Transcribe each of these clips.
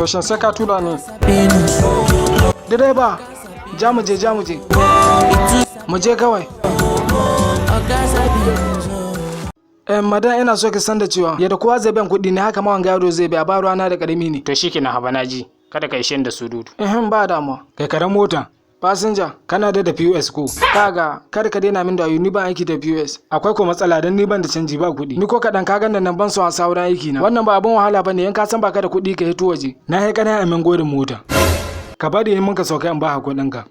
To shin sai ka tula ne? Direba, ja mu je, ja mu je. Mu je kawai. Madan, ina so ki san da cewa yadda kowa zai biyan kuɗi ne, haka ma wanga yaro zai biya, ba ruwana da karami ne. To shikenan, haba naji. Kada ka ishe ni da surutu. Ehem, ba damuwa. Kai karen mota. Fasinja, Kana da POS ko? Kaga, kada ka daina min da ayu, ni ban aiki da POS. Akwai ko matsala, don ni ban da canji, ba kuɗi. Ni ko kaɗan, ka ganin nan ban so a sauran aiki na. Wannan ba abin wahala bane, in ka san baka da kuɗi ka hito waje. Na yi kana amin godin mota. Ka bari in muka sauka in ba kuɗin ka.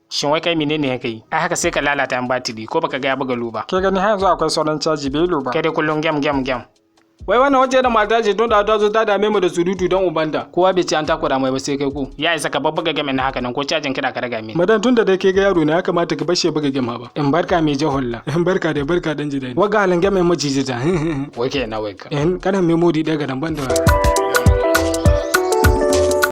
Shin wai kai menene ya kai? Ai haka sai ka lalata yan batiri, ko baka ga ya buga luba. Ke gani, har yanzu akwai sauran caji, bai ba. Kai dai kullum gem gem gem. Wai wannan wace da mata ce don da ta zo ta dame mu da surutu don ubanta. Kowa bai ce an takura mai ba sai kai ko. Ya isa ka babbuga game na haka nan, ko cajin kiɗa ka raga mini. Madan, tun da dai ke ga yaro ne, ya kamata ki bashe buga gem ba. In barka mai jahulla. In barka da barka dan ji dadi. Waga halin game maciji ta. Wai ke na wai ka. In kana memory ɗaya ga dan ban da.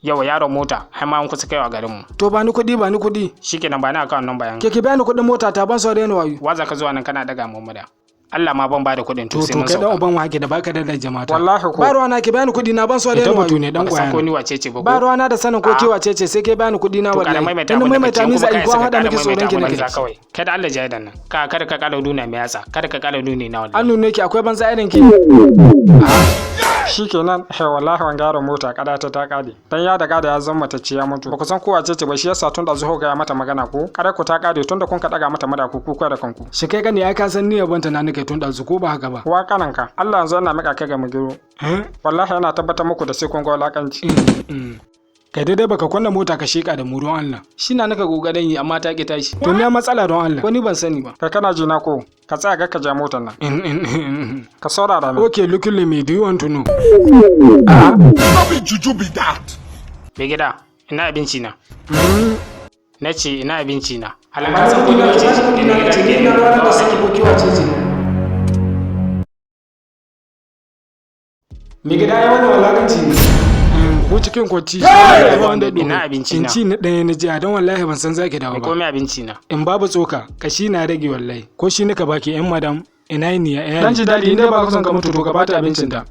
Yawa yaron mota, har ma an kusa kaiwa garin mu. To ba ni kuɗi, ba ni kuɗi. Shikenan, ba na account number yanka. Ke ki biya ni kuɗin mota ta, ban so da wayo. Waza ka zuwa nan kana daga mu murya. Allah ma ban bada kuɗin, to To sai to mun kai dan sauka. uban wake da baka da jama'a. Wallahi ko. Ba ruwana, ki biya ni kuɗi na, ban so da Ita wayo. batu ne dan Baka san ko kwaya. ni wace ce ba Ba ko? ruwana da sanin ko ke wace ce, sai ke biya ni kuɗi na To wallahi. kada maimaita In abin da maimaita kace ni kuma za ka a yi ko isa an ka haɗa kara miki tsoron maimaita ki abin nake. banza kawai. Kada Allah ya dan nan. Ka kada ka kara nuna mai yatsa, kada ka kara nuni na wallahi. An nune ki, akwai banza irin ki. Shikenan, he wallahi wanga yaron mota kada ta ta kare. Dan ya daga da ya zama matacce ya mutu. Ba ku san ko wace ce ba, shi yasa tun da zuho ga ya mata magana ko. Kada ku ta kare tun da kun ka daga mata mada ku kuka da kanku. Shi kai gani, ai ka san ni yabanta na nake tun ɗazu, ko ba haka ba. Wa kananka. Allah yanzu yana mika kai ga mugiro. Wallahi yana tabbatar muku da sai kun ga wulakanci. Kai daidai baka kunna mota ka sheka da mu don Allah. Shi na naka kokarin yi, amma ta ki tashi. To me matsala don Allah? Ko ni ban sani ba. Kai kana ji na ko? Ka tsaya ga ka ja motar nan. In. Ka saurara min. Okay, look at me, do you want to know? No be juju be that. Mai gida, ina abinci na. Na ce ina abinci na. Halan ka san ko ni wace ce? Mai gida, Ni na ruwana da saki ko ke wace ce. Me gida ya wannan wulakanci ne. Ko cikin kwanci. Ina abinci In na. ci na ɗaya na jiya, don wallahi ban san zaki dawo ba. Komai abinci na. In babu tsoka, kashi na rage wallahi. Ko shi nika baki yan madam, ina yin ya. Dan ji dadi, inda ba ka son ka mutu, to ka bata abincin ta.